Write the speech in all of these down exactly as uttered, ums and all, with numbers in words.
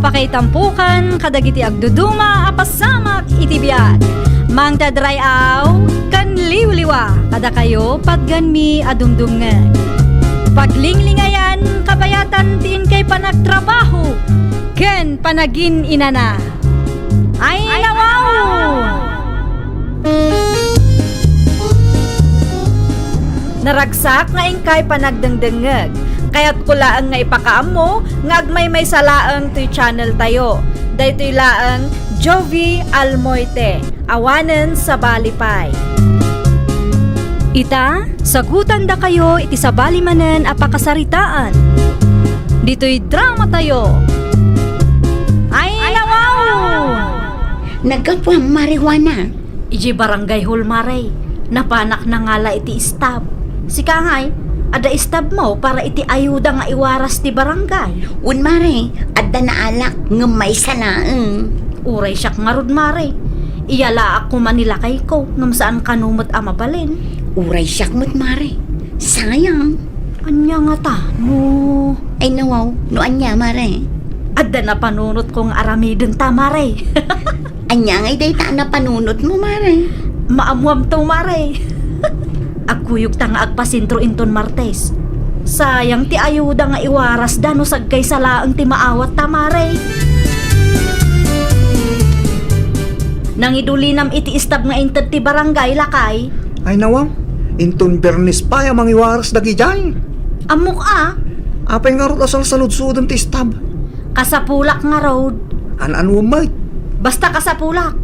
Pakaitampokan kadagiti agduduma a pasamak iti biag. Mangted ray-aw ken liwliwa kadakayo patganmi a dumdumngeg. Paglinglingayan kabayatan ti inkay panagtrabaho ken panagin-inana. Ay, nawaw! Naragsak nga inkay panagdengdengngeg. Kayatko laeng nga ipakaammo nga agmaymaysa laeng toy channel tayo. Daytoy laeng Jovie Almoite, awanen sabali pay. Ita, sagutandakayo iti sabali manen a pakasaritaan. Ditoy drama tayo. Ay, nawaw! Naggapuam, Mare Juana. Idiay barangay hall, Mare, napanak nangala iti istab. Sika ngay, adda istabmo para iti ayuda nga iwaras ti barangay? Wen, Mare, adda naalak, ngem maysa laeng. Uray siak ngarud, Mare. Iyalaak koma ni lakayko, ngem saan kano met a mabalin. Uray siak met, Mare. Sayang. Ania ngata, no? Ay, nawaw, no ania, Mare? Adda napanunotko nga aramidenta, Mare. Ania ngay dayta a napanunotmo, Mare? Maammoamto, Mare. Agkuyogta nga agpasentro inton Martes. Sayang ti ayuda nga iwarasda no sagkaysa laeng ti maawatta, Mare. Nangidulinam iti istab nga inted ti barangay, lakay. Ay, nawaw, inton Biernes pay a mangiwaras dagidiay. Ammok a. Apay ngarud a salsaludsodem ti istab? Kasapulak ngarud. An-anuem met? Basta kasapulak.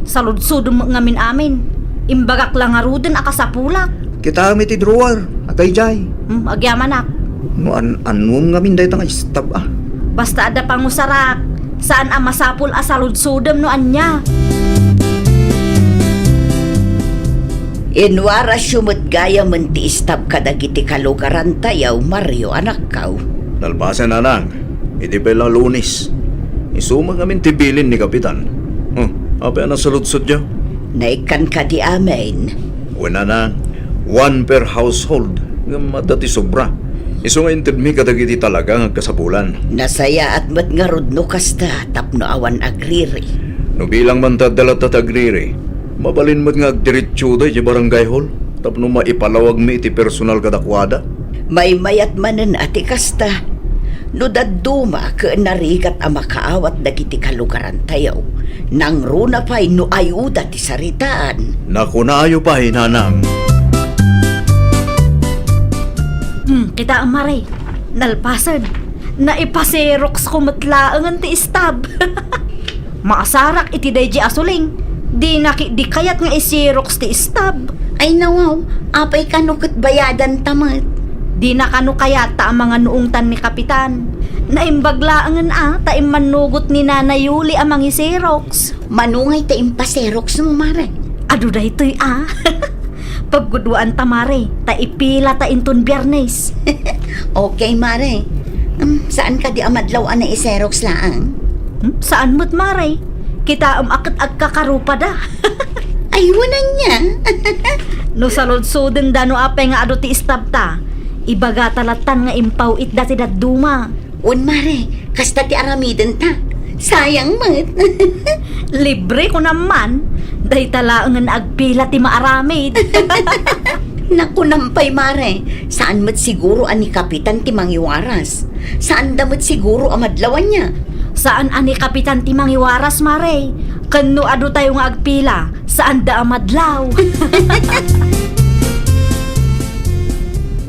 Saludsodem met ngamin amin. Imbagak la ngaruden a kasapulak. Kitaem iti drawer, adda idiay. Hmm, agyamanak. No an-anuem ngamin dayta nga istab a. Basta adda pangusarak, saan a masapul a saludsodem no ania. Inwarasyo met gayamen ti istab kadagiti kalugarantayo, Mario, anakko. Nalpasen, nanang. Idi pay la Lunes, isu met ngamin ti bilin ni Kapitan. Oh, apay a nasaludsodyo? Naikkan kadi amin? Wen, nanang, one per household, ngem adda ti sobra. Isu nga intedmi kadagiti talaga nga agkasapulan. Nasayaat met ngarud no kasta tapno awan agriri. No bilang man ti adda latta ti agriri, mabalin met nga agdiretsoda idiay barangay hall tapno maipalawagmi iti personal kadakuada. Maymayat manen a ti kasta. No dadduma ket narigat a makaawat dagiti kalugarantayo, nangruna pay no ayuda ti saritaan. Nakunayo pay, nanang. Hmm, kitaem, Mare. Nalpasen. Naipaseroksko met laengen ti istab. Maasarak iti daydi a suling. Dina ketdi kayat nga iseroks ti istab. Ay nawaw, apay kano ket bayadanta met? Dina kano kayat ta amangan no ungtan ni Kapitan. Naimbag laengen a ta immannugot ni Nana Yuli a mangiseroks. Mano ngay ta impaseroksmo, Mare? Adu daytoy a. Paggudwaanta, Mare, ta ipilata inton Biernes. Okay, Mare. Em, saan kadi a madlaw a naiseroks laeng? Hmm, saan met, Mare. Kitaem a ket agkakarupada. Ay, wen ania. No saludsodenda no apay nga adu ti istabta, ibagata lattan nga impaw-itda ti dadduma. Wen, Mare, kasta ti aramidenta. Sayang met. Libre, kunam man. Dayta laengen agpila ti maaramid. Nakunam pay, Mare. Saan met siguro a ni Kapitan ti mangiwaras. Saanda met siguro a madlaw ania. Saan a ni Kapitan ti mangiwaras, Mare. Ken no adu tayo nga agpila, saanda a madlaw.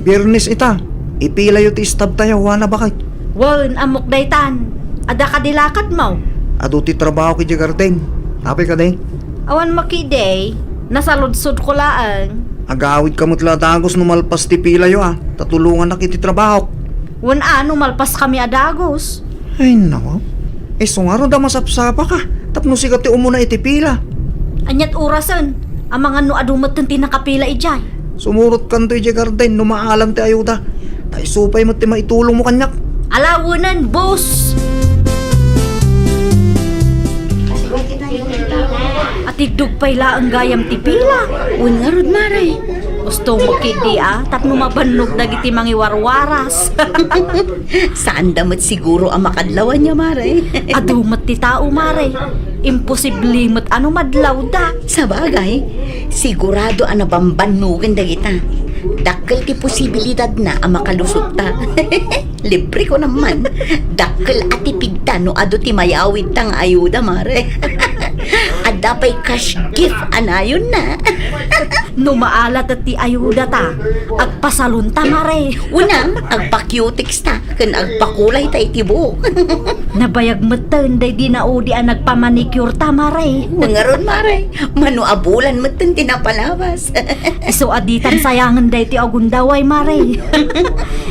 Biernes ita, ipilayo ti istab tayo, wana baket. Wen, ammok daytan. Adda kadi lakadmo? Adu ti trabahok idiay garden. Apay kadi? Awan makidi. Nasaludsodko laeng. Agawidka met la a dagus no malpas ti pilayo a, ta tulongannak iti trabahok. Wen a, no malpaskami a dagus. Ay, nako. Isu ngarud a masapsapaka tapno sika ti umuna iti pila. Aniat orasen? Amangan no adu metten ti nakapila idiay. Sumurotkanto idiay garden no maalam ti ayuda. Ta isu pay met ti maitulongmo kaniak. Ala, wenen, boss! Atiddog pay laeng gayam ti pila. Wen ngarud, Mare. O Gusto mo kidi, a, tapno mabannog dagiti mangiwarwaras. Saanda met siguro a makadlaw ania, Mare. Adu met ti tao, Mare. Imposible met a no madlawda. Sabagay, sigurado a nabambannogen dagita. Dakkel ti posibilidadna a makalusotta. Libre ko naman. Dakkel a tipidta no adu ti mayawidta nga ayuda, Mare. Adda pay cash gift a nayonna. No maalatta ti ayudata, agpasalonta, Mare. Unam, agpa-cutex ta, ken agpakulay ta iti buok. Nabayag metten daydi naudi a nagpamanicure ta, Mare. Ngarud, Mare, mano a bulan metten ti napalabas. Isu a ditan sayangen daytoy a gundaway, Mare.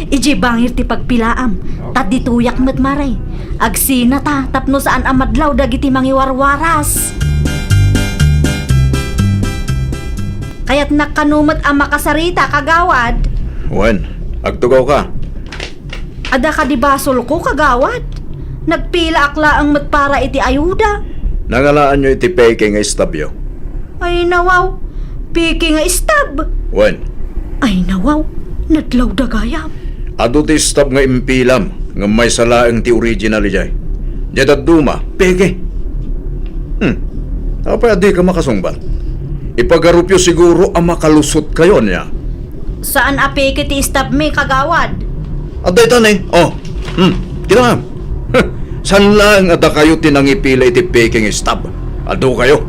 Idiay bangir ti pagpilaam, ta ditoyak met, Mare. Agsinata tapno saan a madlaw dagiti mangiwarwaras. Kayatnak kano met a makasarita, Kagawad. Wen, agtugawka. Adda kadi basolko, Kagawad? Nagpilaak laeng met para iti ayuda. Nangalaanyo iti peke nga istabyo? Ay, nawaw. Peke nga istab. Wen. Ay, nawaw. Nadlawda gayam. Adu ti istab nga impilam, ngem maysa laeng ti original idiay. Diay dadduma, peke. Hmm. Apay a dika makasungbat? Ipagarupyo siguro a makalusotkayo ania. Saan a peke ti istabmi, Kagawad. Adda ita ne. Oh. Hmm. Kita nga. Saan laeng a dakayo ti nangipila iti peke nga istab? Adu kayo.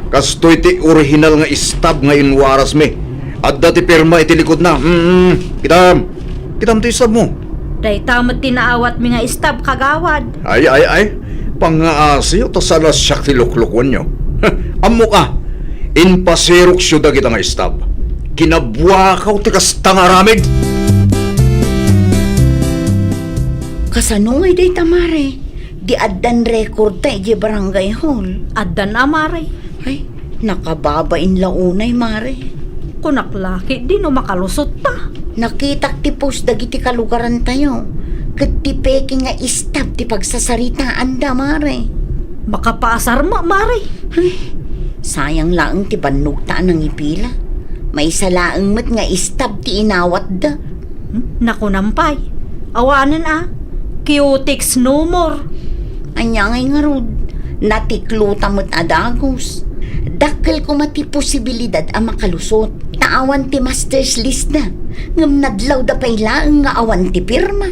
Kastoy ti orihinal nga istab nga inwarasmi. Adda ti pirma iti likudna. Hmm. Kitam. Kitam ti istabmo. Dayta met ti naawatmi nga istab, Kagawad. Ay, ay, ay. Pangngaasiyo ta saan a siak ti luklukuenyo. Ammok a. Inpaseroksyo dagita nga istab. Kinabuakaw ti kasta nga aramid. Kasano ngay dayta, Mare? Di addan record ta idiay barangay hall. Addan a, Mare. Ay, nakababain la unay, Mare. Kunak la ketdi no makalusot ta. Nakitak ti post dagiti kalugarantayo, ket ti peke nga istab ti pagsasaritaanda, Mare. Makapaasar met, Mare. Ay, sayang laeng ti bannogta a nangipila. Maysa laeng met nga istab ti inawatda. Hmm? Nakunam pay. Awanen a. Cutex no more. Ania ngay ngarud? Natiklota met a dagus. Dakkel koma ti posibilidad a makalusot, ta awan ti master's list da. Ngem nadlawda pay laeng nga awan ti pirma.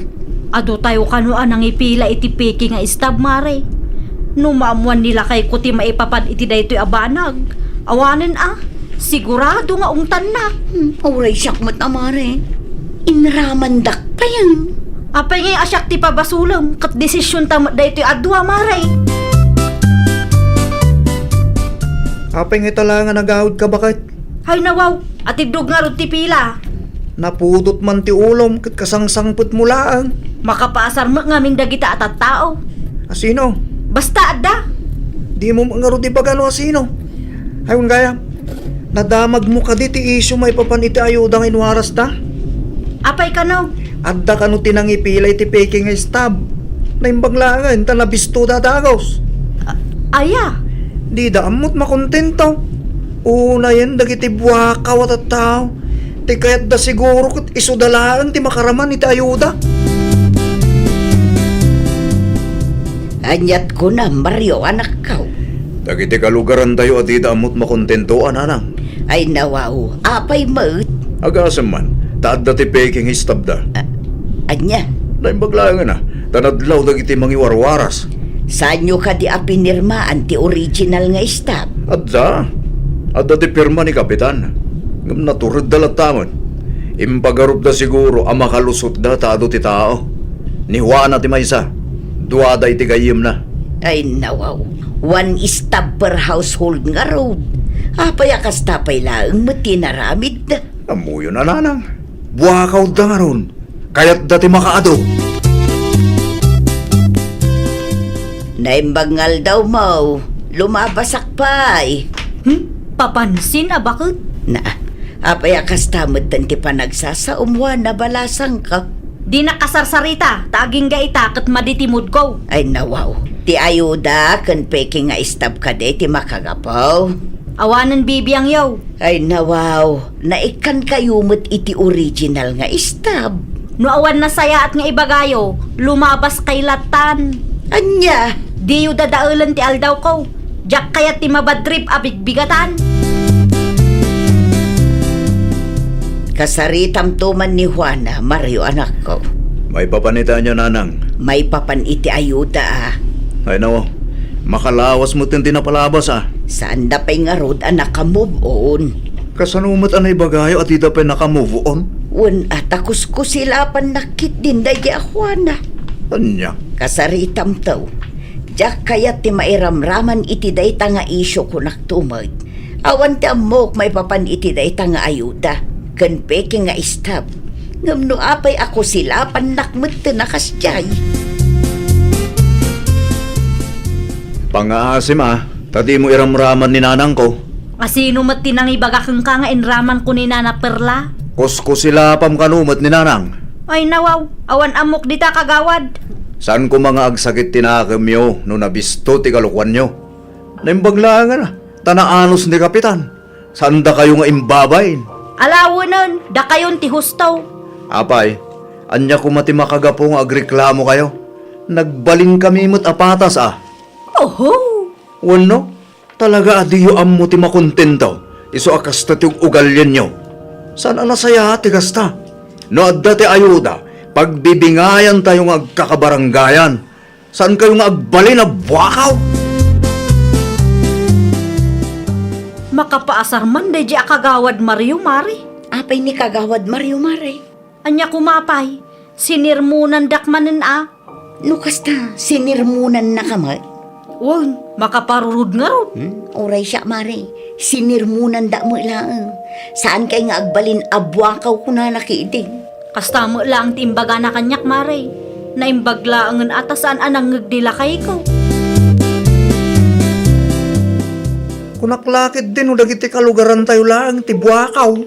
Adu tayo kano a nangipila iti peke nga istab, Mare. No maammoan ni lakayko ti maipapan iti daytoy a banag, awanen a, sigurado nga ungtannak. Hmm, uray siak met a, Mare. Inramandak payen. Apay ngay a siak ti pabasolem, ket desisionta met daytoy a dua, Mare. Apay ngay ta la nga nagawidka baket? Hay nawaw, atiddog ngarud ti pila. Napudot man ti ulom ket kasangsangpetmo laeng. Makapaasar met ngamin dagita a tattao. Asino? Basta adda. Dimo met ngarud ibaga no asino. Ay, wen gayam, nadamagmo kadi ti isyu maipapan iti ayuda nga inwarasta? Apay kano? Adda kano ti nangipila iti peke nga istab? Naimbag laengen ta nabistoda a dagus. A-, aya? Dida ammot makontento. Unayen dagiti buakaw a tattao. Ti kayatda siguro ket isuda laeng ti makaraman iti ayuda. Aniat kunam, Mario, anakko? Dagiti kalugarantayo a dida ammot makontento a nanang. Ay, nawaw, apay met? Agasem man, ta adda ti peke nga istabda. A-, ania? Naimbag laengen a, ta nadlaw dagiti mangiwarwaras. Saanyo kadi a pinirmaan ti original nga istab? Adda. Adda ti pirma ni Kapitan. Ngem naturedda latta met. Impagarupda siguro a makalusotda ta adu ti tao. Ni Juana ti maysa. Duada iti gayyemna. Ay, nawaw. One istab per household ngarud. Apay a kasta pay laeng met ti inaramidda? Ammoyon a nanang. Buakawda ngarud. Kayatda ti makaadu. Naimbag nga aldawmo, lumabasak pay. Hmm? Papansin a baket? Na, apay a kasta metten ti panagsasaom, Juana, balasangko? Dinak kasarsarita, ta agingga ita ket madi ti moodko. Ay, nawaw. Ti ayuda ken peke nga istab kadi ti makagapu. Awanen bibiangyo. Ay, nawaw, naikkankayo met iti original nga istab. No awan nasayaat nga ibagayo, lumabas kay latan. Ania? Diyo dadaelen ti aldawko. Diak kayat ti mabadrip a bigbigatan. Kasaritamto man ni Juana, Mario, anakko. Maipapan iti ania, nanang? Maipapan iti ayuda, a. Ay, nawaw. Makalawas met ti napalabas, a. Saanda pay ngarud a naka-move on. Kasano met a naibagayo a dida pay naka-move on? Wen, a, ta kuskusilapannak ketdin daydi a Juana. Ania? Kasaritamto. Diak kayat ti mairamraman iti dayta nga isyu, kunakto met. Awan ti ammok maipapan iti dayta nga ayuda ken peke nga istab. Ngem no apay a kusilapannak metten a kasdiay? Pangngaasim, a, ta dimo iramraman ni nanangko. A, sino met ti nangibaga kenka nga inramanko ni Nana Perla? Kuskusilapam kano met ni nanang. Ay, nawaw, awan ammok dita, kagawad. Saan koma nga agsakit ti nakemyo no nabisto ti kalokuanyo? Naimbag laengen, a, ta naanus ni Kapitan. Saandakayo nga imbabain. Alawenen, dakayon ti husto. Apay, ania koma ti makagapu nga agreklamokayo? Nagbalinkami met a patas, a. Oho! Wenno, talaga a diyo ammo ti makontento isu a kasta ti ug-ugalienyo? Saan a nasayaat ti kasta. No adda ti ayuda, pagbibingayantayo nga agkakabarangayan. Saankayo nga agbalin a buakaw? Makapaasar man daydi a kagawad Mario, Mare. Apay ni kagawad Mario, Mare? Ania koma pay? Sinirmonandak manen a. No kasta, sinirmonannaka met? Wen, makaparurod ngarud. Hmm? Uray siak, Mare. Sinirmonandak met laeng. Saankay nga agbalin a buakaw, kunana ketdin. Kasta met laeng ti imbagana kaniak, Mare. Naimbag laengen a ta saan a nangngeg ti lakayko. Kunak la ketdin no dagiti kalugarantayo laeng ti buakaw.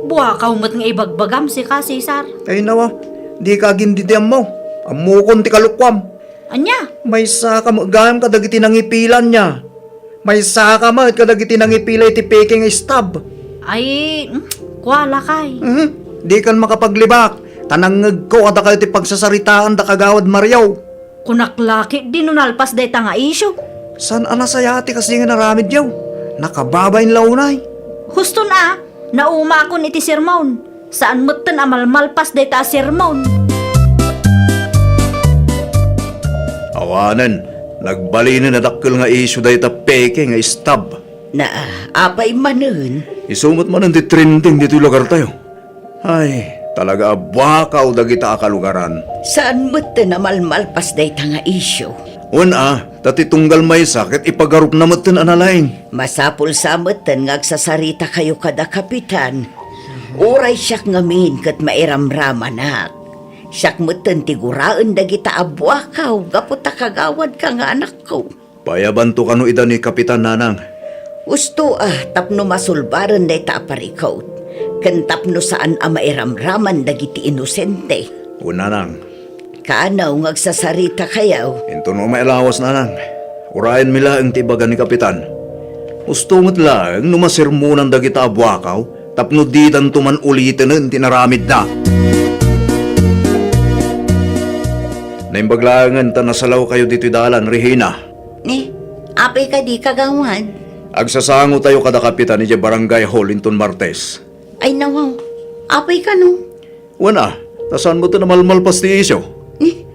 Buakaw met nga ibagbagam, sika, Cesar. Ay, nawa, dika agin-ammo. Ammokon ti kalokuam. Ania? Maysaka met gayam kadagiti nangipila nia. Maysaka met kadagiti nangipila iti peke nga istab. Ay, mm, kua lakay. Mhm. Dikan makapaglibak, ta nangngegko a dakayo ti pagsasaritaan da kagawad Mario. Kunak la ketdi no nalpas dayta nga isyu. Saan a nasayaat ti kaasi nga inaramidyo? Nakababain la unay. Huston a, naumakon iti sermon. Saan metten a malmalpas dayta a sermon. Awanen, nagbalinen a dakkel nga isyu dayta peke nga istab. Na, apay manen? Isu met manen ti trending ditoy lugartayo. Ay, talaga a buakaw dagita a kalugaran. Saan metten a malmalpas dayta nga isyu? Wen a, ta ti tunggal maysa ket ipagarupna metten a nalaing. Masapul sa metten nga agsasaritakayo kada Kapitan. Uray siak ngamin ket mairamramanak. Siak metten ti guraen dagita a buakaw gapu ta kagawadka nga anakko. Payabanto kano ida ni Kapitan, nanang? Usto a, tapno masulbaren dayta a parikut, ken tapno saan a mairamraman dagiti inosente. O, nanang. Kaano nga agsasaritakayo? Inton no mailawas, nanang, urayenmi laeng ti ibaga ni Kapitan. Usto met laeng no masermonan dagita a buakaw tapno didanto man ulitenen ti inaramidda. Naimbag laengen ta nasalawkayo ditoy dalan, Regina. Ni, apay kadi, kagawad? Agsasangotayo kada Kapitan idiay barangay hall inton Martes. Ay, nawaw. Apay kano? Wen a, ta saan metten a malmalpas ti isyu? Ni,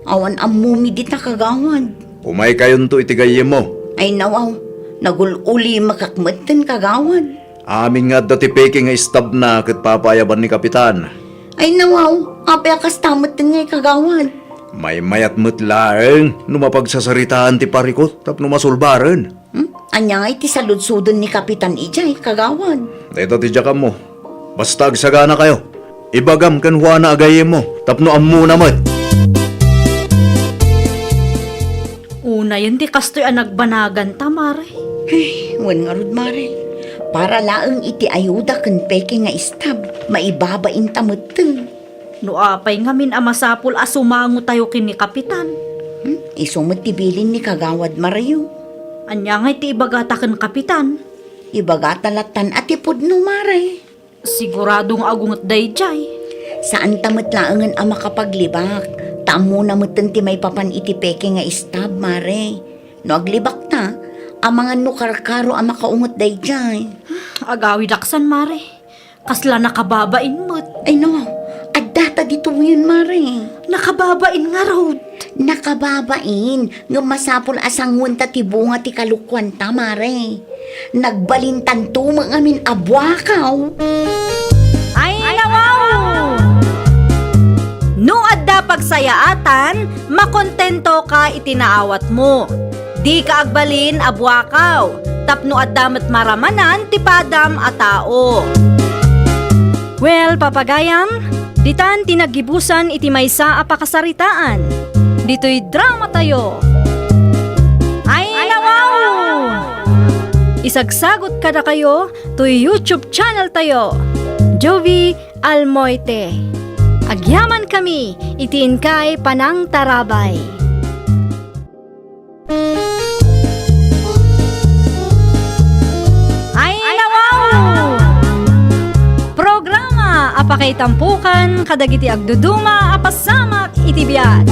awan ammomi dita, kagawad. Umaykayonto iti gayyemmo. Ay, nawaw. Nagul-ulimakak metten, kagawad. Amin nga adda ti peke nga istabna ket papaayaban ni Kapitan. Ay, nawaw. Apay a kasta metten ngay, kagawad? Maymayat met laeng no mapagsasaritaan ti parikut tapno masulbaren. Hmm? Ania ngay ti saludsodon ni Kapitan idiay, kagawad? Dayta ti diak ammo. Basta agsaganakayo. Ibagam ken Juana a gayyemmo tapno ammona met. Unayen ti kastoy a nagbanaganta, Mare. Ay, wen ngarud, Mare. Para laeng iti ayuda ken peke nga istab, maibabainta metten. No apay ngamin a masapul a sumangotayo ken ni Kapitan? Hmm? Isu met ti bilin ni Kagawad Mario. Ania ngay ti ibagata ken Kapitan? Ibagata lattan a ti pudno, Mare. Sigurado nga agunget daydiay. Saanta met laengen a makapaglibak, ta ammona metten ti maipapan iti peke nga istab, Mare. No aglibakta, amangan no karkaro a makaunget daydiay. Agawidaksan, Mare. Kasla nakababain met. Ay no, adda ta ditoyen, Mare. Nakababain ngarud. Nakababain, ngem masapul a sanguenta ti bunga ti kalokuanta, Mare. Nagbalintanto met ngamin a buakaw. Ay, nawaw! No adda pagsayaatan, makontento ka iti naawatmo. Dika agbalin a buakaw, tapno adda met maramanan ti padam a tao. Well, papagayam, ditan ti naggibusan iti maysa a pakasaritaan. Ditoy drama tayo. Ay, nawaw! Isagsagot kadakayo toy YouTube channel tayo, Jovie Almoite. Agyaman kami iti inkay panangtarabay. Ay, nawaw! Programa a pakaitampukan kadagiti agduduma a pasamak iti biag.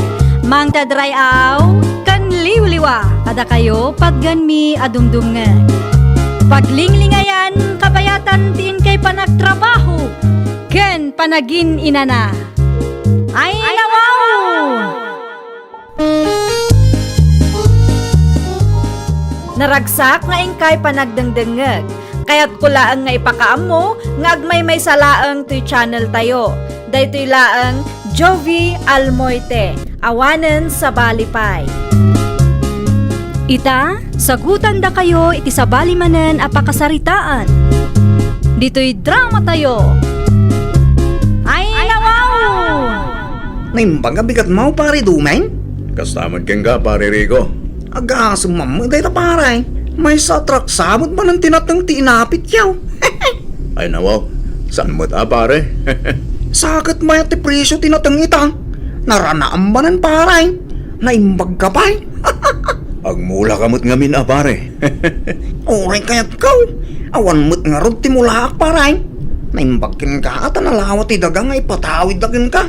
Mangted ray-aw ken liwliwa kadakayo patgenmi a dumdumngeg. Paglinglingayan kabayatan ti inkay panagtrabaho ken panagin-inana. Ay, nawaw! Naragsak nga inkay panagdengdengngeg. Kayatko laeng nga ipakaammo nga agmaymaysa laeng toy channel tayo. Daytoy laeng Jovie Almoite, awanen sabali pay. Ita, sagutandakayo iti sabali manen a pakasaritaan. Ditoy drama tayo. Ay, nawaw! Naimbag a bigatmo, Pare Dumeng? Kasta met kenka, Pare Rico. Agasem man met dayta, pare. Maysa a traksa met manen ti nateng ti inapityo. Ay, nawaw. Saan met a, pare? Saket mayat ti presio ti nateng ita. Naranaam manen, pare. Naimbagka pay. Agmulaka met ngamin a, pare. Uray kayatko. Awan met ngarud ti mulaak, pare. Naimbag kenka ta nalawa ti daga nga ipatawidda kenka.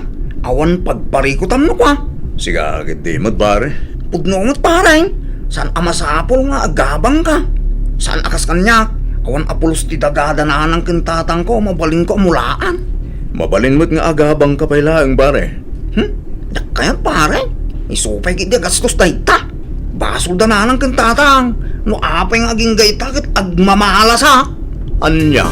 Awan pagparikutam no kua. Sika ketdi met, pare. Pudno met, pare. Saan a masapul nga agabangka. Saan a kas kaniak. Awan a pulos ti daga da nanang ken tatangko, mabalinko a mulaan. Mabalin met nga agabangka pay laeng, pare. Hmm? Diak kayat, pare. Isu pay ketdi a gastos dayta. Basol da nanang ken tatang. No apay nga agingga ita ket agmamalasak. Ania?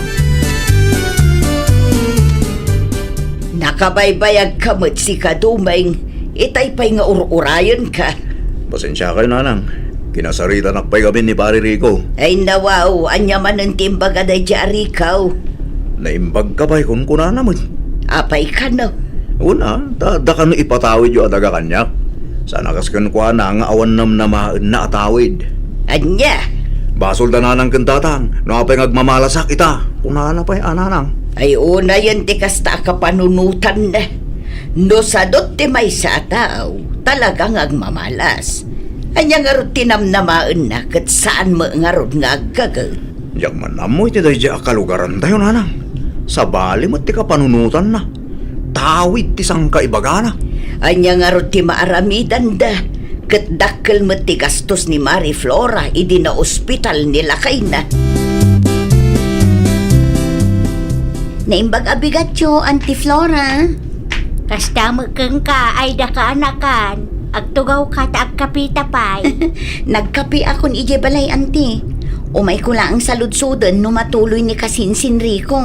Nakabaybayagka met sika, Dumeng. Itay pay nga ur-urayenka. Pasensiakayo, nanang. Kinasaritanak pay ngamin ni Pare Rico. Ay, nawaw, ania manen ti imbaga daydiay a Rico? Naimbagka pay kunkunana met. Apay kano? Wen a, ta adda kano ipatawidyo a daga kaniak. Saan a kas kenkuana nga awan namnamaenna a tawid. Ania? Basol da nanang ken tatang, no apay nga agmamalasak ita. Kunana pay a nanang. Ay, unayen ti kasta a kapanunotanna. No sadut ti maysa a tao, talaga nga agmamalas. Ania ngarud ti namnamaenna ket saan met ngarud nga aggaget? Diak man ammo iti daydiay a kalugarantayo, nanang. Sabali met ti kapanunotanna. Tawid ti sangkaibagana. Ania ngarud ti maaramidanda? Ket dakkel met ti gastos ni Mari Flora idi naospital ni lakayna. Naimbag a bigatyo, Auntie Flora. Kasta met kenka, ay da kaanakan. Agtugawka ta agkapita pay. Nagkapiakon idiay balay, Auntie. Umayko laeng saludsoden no matuloy ni kasinsin Rico.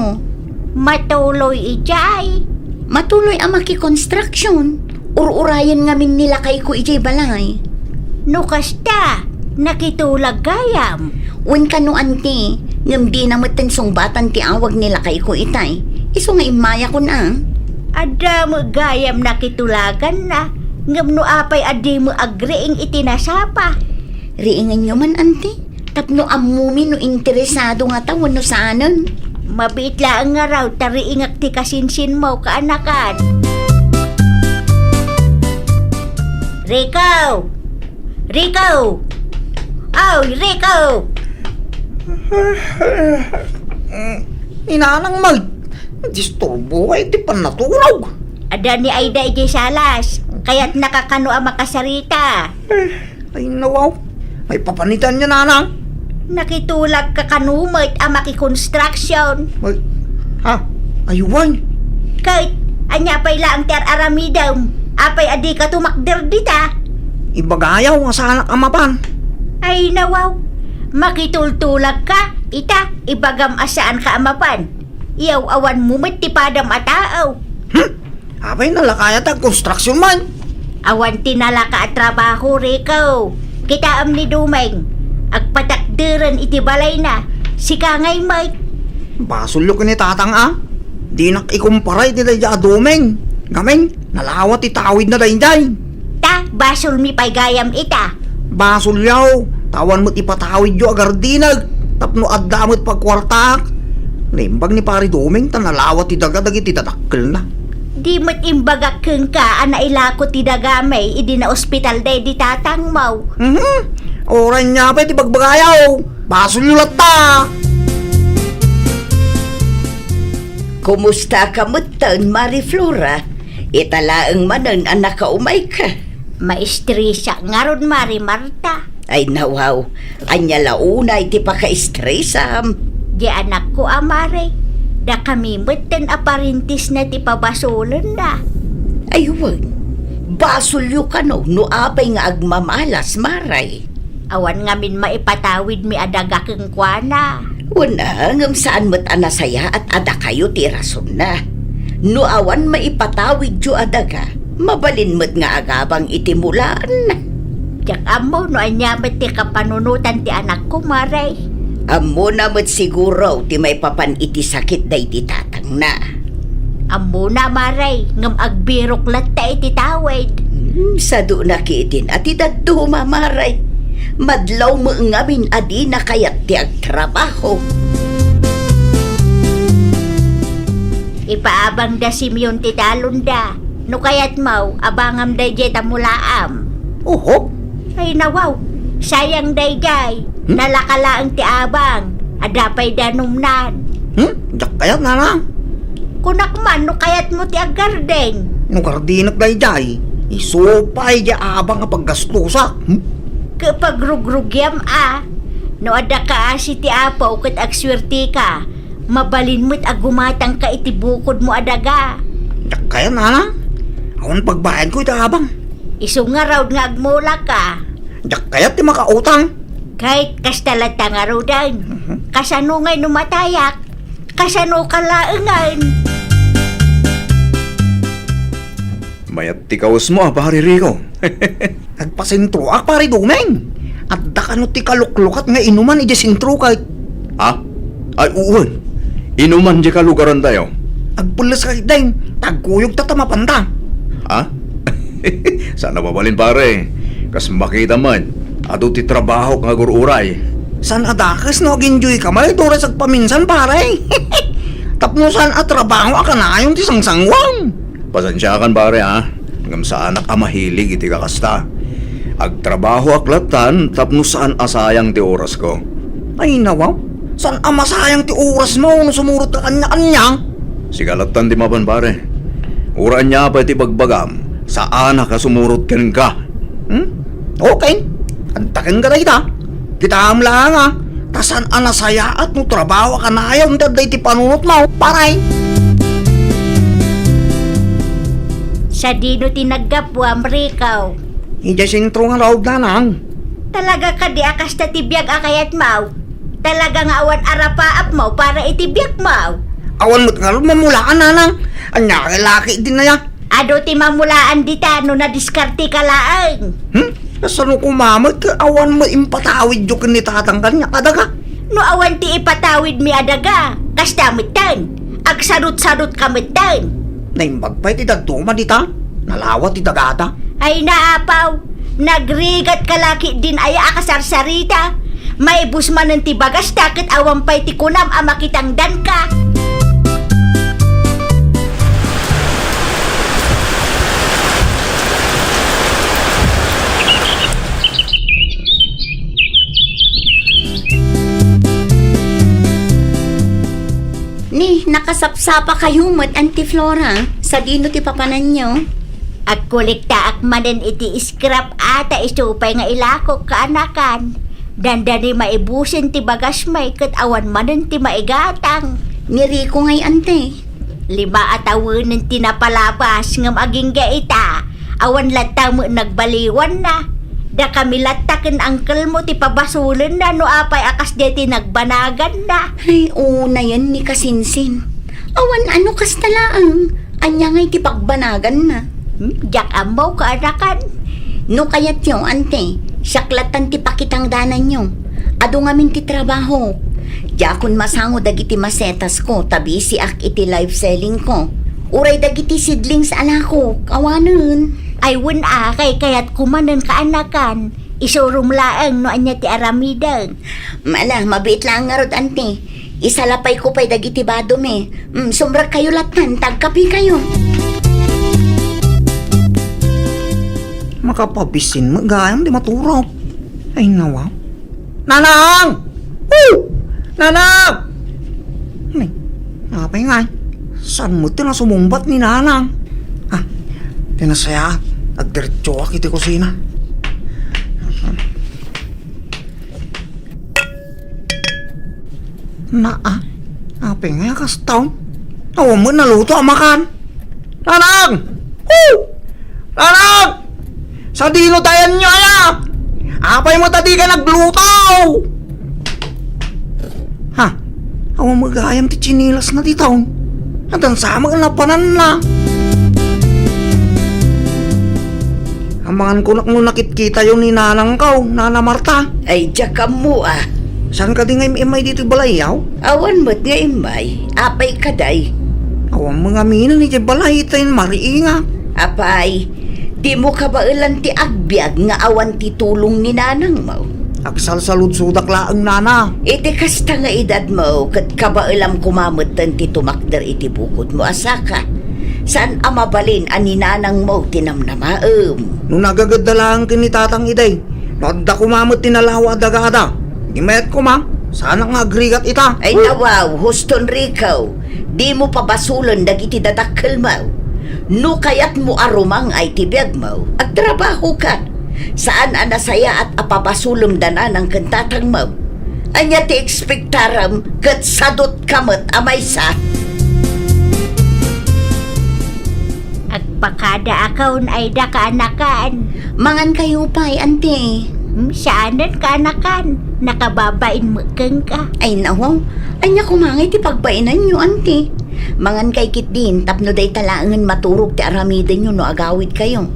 Matuloy idiay? Matuloy a makikonstruksyon. Ur-urayen ngamin ni lakayko idiay balay. No kasta, nakitulag gayam. Wen kano, Auntie, ngem dina metten sungbatan ti awag ni lakayko itay. Isu nga immayakon a. Adda met gayam nakitulaganna, ngem no apay a dimo agriing iti nasapa? Riingenyo man, Auntie. Tapno ammomi no interesado ngata wenno saanen. Mabiit laeng ngarud ta riingak ti kasinsinmo, kaanakan. Rico! Rico! Oy, Rico! Ni Nanang Mike, disturbo iti pannatulog. Adda ni Aida idiay salas, kayatnaka kano a makasarita. Ay, nawaw. Ay, papanitan niya, Nanang. Nakitulagka kano met a makikonstruction. Ay, ha? Ay, wen. Ket, ania pay laeng ti ar-aramidem? Apay a dika tumakder dita? Ibagayaw nga saanak a mapan. Ay, nawaw. Makitultulagka? Ita, ibagam a saanka a mapan. Iyaw-awanmo met ti padam a tao. Hmm? Apay nalaka aya ti agkonstruction man? Awan ti nalaka a trabaho, Rico. Kitaem ni Dumeng. Agpatakderen iti balayna. Sika ngay met. Basolyo ken ni Tatang a. Dinak ikumpara iti daydiay a Dumeng. Ngamin, nalawa ti tawidna daydiay. Ta, basolmi pay gayam ita. Basolyo, ta awan met ipatawidyo a gardinek tapno adda met pagkuartaak. Naimbag ni Pari Doming ta nalawa ti daga dagiti dadakkelna. Di met imbagak kenka a nailako ti dagami idi naospital daydi tatangmo. Mhm. Uray ania pay ti bagbagayo. Basolyo latta. Kumusta ka metten, Mari Flora? Ita laeng manen a nakaumayka. Maestresak ngarud, Mari Marta. Ay, nawaw. Ania la unay ti pakaestresam? Di anakko a, Mari. Dakami metten a parentesna ti pabasolenna. Ay, wen. Basolyo kano no apay nga agmamalas, Mari. Awan ngamin maipatawidmi a daga kenkuana. Wen a, ngem saan met a nasayaat a dakayo ti rasonna. No awan maipatawidyo a daga, mabalin met nga agabang iti mulaan. Diak ammo no ania met ti kapanunotan ti anakko, Mari. Ammona met siguro ti maipapan iti sakit daydi tatangna. Ammona, Mari, ngem agbirok latta iti tawid. Hmm, sadona ketdin a ti dadduma, Mari. Madlawmo ngamin a dina kayat ti agtrabaho. Ipaabangda Simeon ti talonda. No kayatmo, abangam daydiay ta mulaam. Oho. Ay, nawaw. Sayang daydiay. Hmm? Nalaka laeng ti abang. Adda pay danumnan. Hmm? Diak kayat, Nanang. Kunak man no kayatmo ti aggarden. No gardenek daydiay, isu pay diay abang a paggastusak. Hmm? Ket pagrugrugiam a. No adda kaasi ti Apo ket agsuertika, mabalin met a gumatangka iti bukodmo a daga. Diak kayat, Nanang. Awan pagbayadko iti abang. Isu ngarud nga agmulaka. Diak kayat ti makautang. Ket kasta latta ngaruden. Mhm. Kasano ngay no matayak? Kasano ka laengen? Mayat ti kawesmo a, Pari Rico. Agpasentroak, Pari Domeng. Adda kano ti kaluklukat nga inuman idiay sentro ket. Ha? Ay, wen. Inuman diay kalugarantayo. Agpelles ka ketdin. Tagkuyog ta ta mapanta. Ha? Saan a mabalin, pare. Kas makita met, adu ti trabahok nga agur-uray. Saan a dakes no ag-enjoy ka met, uray sagpaminsan, pare. Tapno saan a trabaho a kanayon ti sangsanguam. Pasensiakan, pare, ha? Ngem saanak a mahilig iti kakasta. Agtrabahoak lattan tapno saan a sayang ti orasko. Ay, nawaw. Saan a masayang ti orasmo no sumurot ka kaniak-kaniak? Sika lattan ti mapan, pare. Uray ania pay ti bagbagam, saanak a sumurot kenka. Hmm? Okay. Adda kenka dayta. Kitaem laeng a, ta saan a nasayaat no trabaho a kanayon ti adda iti panunotmo, pare. Sadino ti naggapuam, Rico? Idiay sentro ngarud, Nanang. Talaga kadi a kasta ti biag a kayatmo? Talaga nga awan arapaapmo para iti biagmo? Awan met ngarud mamulaan, Nanang. Ania kay laki din aya? Adu ti mamulaan dita no nadiskarteka laeng. Hmm? Kasano koma met ket awan met impatawidyo ken ni Tatang kaniak a daga? No awan ti ipatawidmi a daga, kasta metten. Agsarut-sarutka metten. Naimbag pay ti dadduma dita. Nalawa ti dagada. Ay, naapaw. Nagrigat ka laki din aya a kasarsarita. Maibus manen ti bagasta ket awan pay ti kunam a makitangdanka. Kasapsapakayo met, Auntie Flora, sadino ti papananyo? Agkolektaak manen iti scrap a ta isu pay nga ilakok, kaanakan. Dandani maibusen ti bagasmi ket awan manen ti maigatang. Ni Rico ngay, Auntie. Lima a tawenen ti napalabas ngem agingga ita, awan latta met nagbaliwanna. Dakami latta ken angkelmo ti pabasolenna no apay a kasdiay ti nagbanaganna. Ay, unayen ni Kasinsin. Awan a no kasta laeng. Ania ngay ti pagbanaganna? Hmm, diak ammo, kaanakan. No kayatyo, Auntie, siak lattan ti pakitangdananyo. Adu ngamin ti trabaho. Diakon masango dagiti masetasko ta bisiak iti live sellingko. Uray dagiti seedlings a lakok, awanen. Ay, wen a, kaykayatko manen, kaanakan. Isurom laeng no ania ti aramidek. Ala, mabiit laeng ngarud, Auntie. Isalapayko pay dagiti badomi. Mm, sumrekkayo lattan, ta agkapekayo. Makapabisin met gayam ti maturog. Ay, nawa. Nanang! Oh! Nanang! Ay, apay ngay? Saan met ti nasumungbat ni Nanang? Ah, ti nasayaat, agdiretsoak iti kusina. Naa, apay ngay a kasta? Awan met naluto a makan. Nanang! Oh! Nanang! Sadino ti ayanyo aya? Apay met a dika nagluto? Ha? Awan met gayam ti tsinilasna dita. Nadansa met napananna. Amangan ko nak no nakitkitayo ni Nanangko, Nana Marta. Ay, diak ammo a. Saan kadi nga im-immay ditoy balayyo? Awan met nga immay. Apay kadi? Awan met ngamin idiay balay, ta mariingak. Apay, dimo kabaelan ti agbiag nga awan ti tulong ni nanangmo? Agsalsaludsodak laeng, Nana. Iti kasta nga edadmo, ket kabaelam koma metten ti tumakder iti bukodmo a saka. Saan a mabalin a ni nanangmo ti namnamaem. No nagagedda laeng ken ni Tatang idi, no adda koma met ti nalawa a dagada, di mayat koma, saanak nga agrigat ita. Ay, nawaw, husto, Enrico, dimo pabasolen dagiti dadakkelmo. No kayatmo a rumang-ay ti biagmo, agtrabahoka. Saan a nasayaat a pabasolem da nanang ken tatangmo. Ania ti ekspektarem ket sadutka met a maysa? Agpakadaakon ay da kaanakan. Mangankayo pay, Auntie. Hmm, saanen kaanakan. Nakababain met kenka. Ay, nawaw. Ania koma ngay ti pagbainanyo, Auntie? Mangankay ketdin tapno dayta laengen maturog ti aramidenyo no agawidkayo.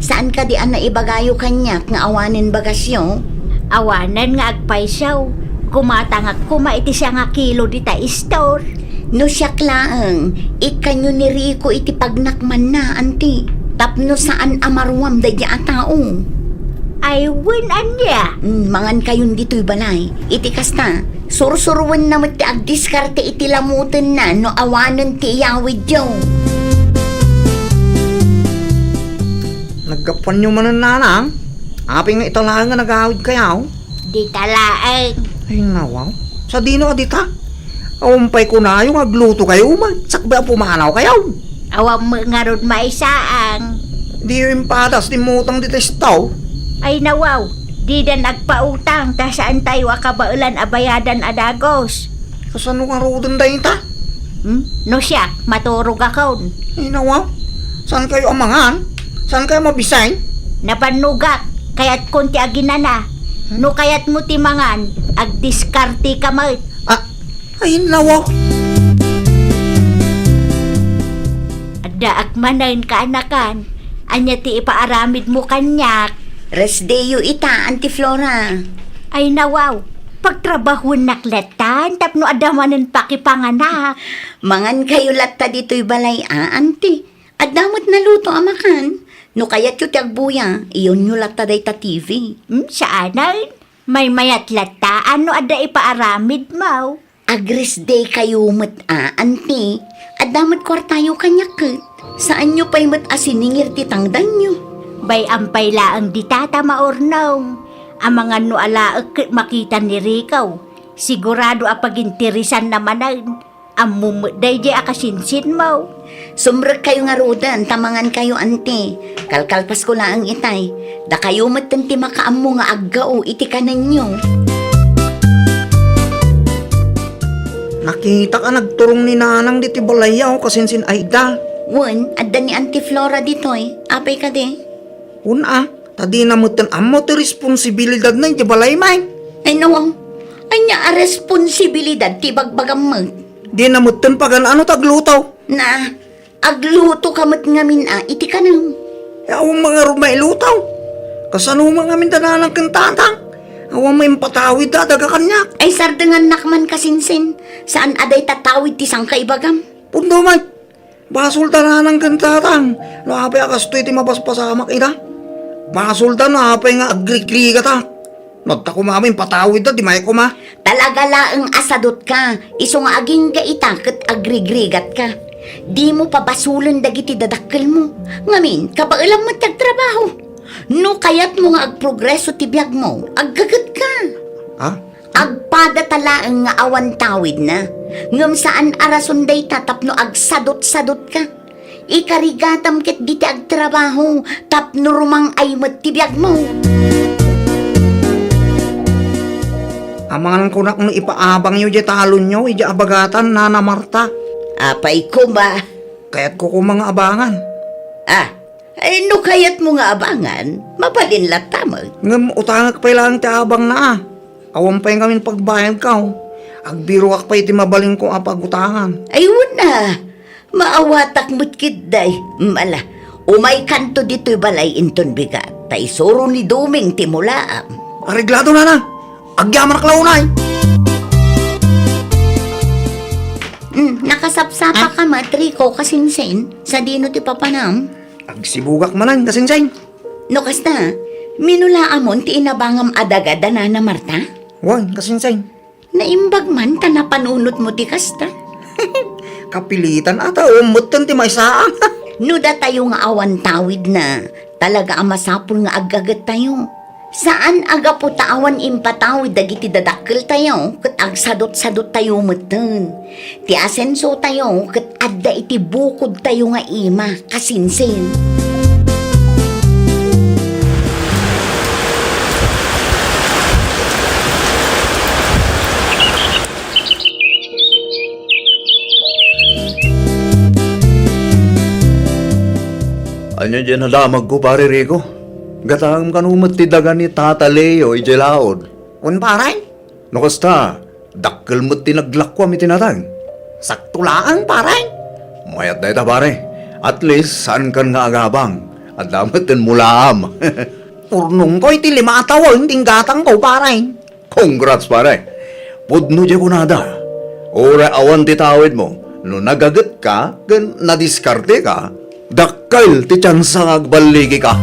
Saan kadi a naibagayo kaniak nga awanen bagasyo? Awanen nga agpayso. Kumatangak koma iti siango a kilo dita istor. No siak laeng, ikkanyo ni Rico iti pagnakmanna, Auntie, tapno saan a maruam daydi a tao. Ay, wen, ania? Mm, mangankayon ditoy balay. Iti kasta, sursuroenna met ti agdiskarte iti lamutenna no awanen ti iyawidyo. Naggapuanyo manen, Nanang? Apay nga ita laeng nga nagawidkayo? Dita laeng. Ay, nawaw. Sadino a dita? Awan pay kunayo nga aglutokayo man, sakbay a pumanawkayo. Awan met ngarud maisaang. Diyo impadas ti immutang dita istaw? Ay, nawaw. Didan agpautang, ta saantayo a kabaelan a bayadan a dagus. Kasano ngaruden dayta? Hmm? No siak, maturogakon. Ay, nawaw. Saankayo a mangan? Saankayo mabisay? Nabannogak. Kayatkon ti aginana. Hmm? No kayatmo ti mangan, agdiskarteka met. Ah, ay, nawaw. Addaak manen, kaanakan. Ania ti ipaaramidmo kaniak? Rest day-yo ita, Auntie Flora. Ay, nawaw. Pagtrabahuennak lattan tapno adda manen pakipanganak. Mangankayo latta ditoy balay a, Auntie. Adda met naluto a makan. No kayatyo ti agbuya, iyonyo latta dayta T V. Hmm, saanen. Maymayat latta a no adda ipaaramidmo. Ag-rest day-kayo met a, Auntie. Adda met kuartayo kaniak ket. Saanyo pay met a siningir ti tangdanyo. Bay-am pay laeng dita ta maurnong. Amangan no alaek ket makita ni Rico. Sigurado a paginteresanna manen. Ammom met daydiay a kasinsinmo. Sumrekkayo ngaruden ta mangankayo, anti. Kalkalpasko laeng itay. Dakayo metten ti makaammo nga aggao iti kanenyo. Nakitak a nagturong ni Nanang ditoy balayyo, kasinsin Aida. Wen, adda ni Auntie Flora ditoy. Apay kadi? Wen a, ta dina metten ammo ti responsibilidadna idiay balay met. Ay, no. Ania a responsibilidad ti ibagbagam met? Dina metten pagan-ano ti agluto. Na, agluto ka met ngamin a iti kanem. E, awan met ngarud mailuto. Kasano met ngamin da Nanang ken Tatang? Awan met impatawidda a daga kaniak. Ay, sardengannak man, kasinsin. Saan a dayta tawid ti sangkaibagam? Pudno met. Basol da Nanang ken Tatang no apay a kastoy ti mapaspasamak ida. Basol da no apay nga agrigrigatak. No adda koma met impatawidda, di maikoma. Talaga laeng a sadutka, isu nga agingga ita ket agrigrigatka. Dimo pabasolen dagiti dadakkelmo. Ngamin, kabaelam met ti agtrabaho. No kayatmo nga agprogreso ti biagmo, aggagetka. Ha? Agpadata laeng nga awan tawidna. Ngem saan a rason dayta tapno agsadutsadutka. Ikarigatam ketdi ti agtrabaho tapno rumang-ay met ti biagmo. Amangan kunak no ipaabangyo diay talonyo idiay abagatan, Nana Marta. Apay koma? Kayatko koma nga abangan. Ah, ay, no kayatmo nga abangan, mabalin latta met. Ngem utangek pay laeng ti abangna a. Awan pay ngamin pagbayadko. Agbiroak pay ti mabalinko a pagutangan. Ay, wen a. Maawatak met ketdi. Mala, umaykanto ditoy balay inton bigat, ta isuro ni Doming ti mulaam. Areglado, Nana. Agyamanak la unay. Hmm, nakasapsapa ka met, Rico, kasinsin. Sadino ti papanam? Agsibugak manen, kasinsin. No kasta, minulaamon ti inabangam a daga da Nana Marta? Wen, kasinsin. Naimbag man ta napanunotmo ti kasta. Kapilitan a ta, ummetten ti maysa. No datayo nga awan tawidna, talaga a masapul nga aggagettayo. Saan a gapu ta awan impatawid dagiti dadakkeltayo ket agsadutsaduttayo metten. Ti asensotayo ket adda iti bukodtayo nga ima, kasinsin. Ania diay nadamagko, Pare Rico? Gataem kano met ti daga ni Tata Leo idiay laod? Wen, pare. No kasta, dakkel met ti naglakuam iti nateng. Sakto laeng, pare. Mayat dayta, pare. At least, saankan nga agabang. Adda met ti mulaam. Purnongko iti lima a tawen ti inggatangko, pare. Congrats, pare. Pudno diay kunada. Uray awan ti tawidmo, no nagagetka ken nadiskarteka, dakkel ti tsansa nga agballigika.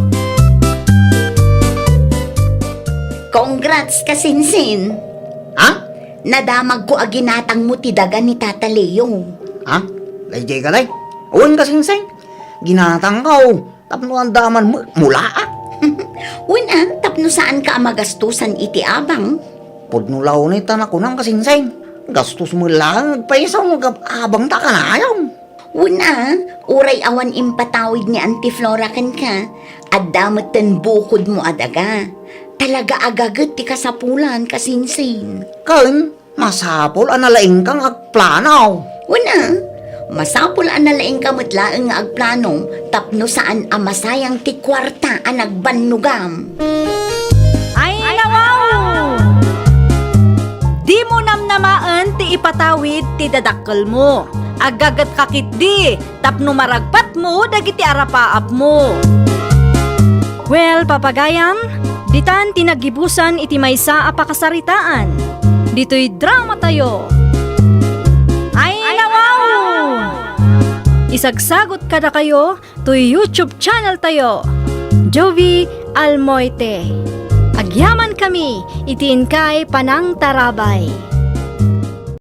Congrats, kasinsin. Ha? Nadamagko a ginatangmo ti daga ni Tata Leo. Ha? Daydiay kadi? Wen, kasinsin. Ginatangko. Tapno adda man mu-, mulaak. Wen a, tapno saanka a magastosan iti abang. Pudno la unay ta nakunam, kasinsin. Gastos met laeng agpayso no agab-, abangta a kanayon. Wen a, uray awan impatawid ni Auntie Flora kenka, adda metten bukodmo a daga. Talaga a gaget ti kasapulan, kasinsin. Ken, masapul a nalaingka nga agplano. Wen a, masapul a nalaingka met laeng nga agplano tapno saan a masayang ti kuarta a nagbannogam. Ay, nawaw! Dimo namnamaen ti ipatawid ti dadakkelmo. Aggagetka ketdi tapno maragpatmo dagiti arapaapmo. Well, papagayam, ditan ti naggibusan iti maysa a pakasaritaan. Ditoy dramatayo. Ay, nawaw! Isagsagot kadakayo toy YouTube channel tayo, Jovie Almoite. Agyaman kami iti inkay panangtarabay.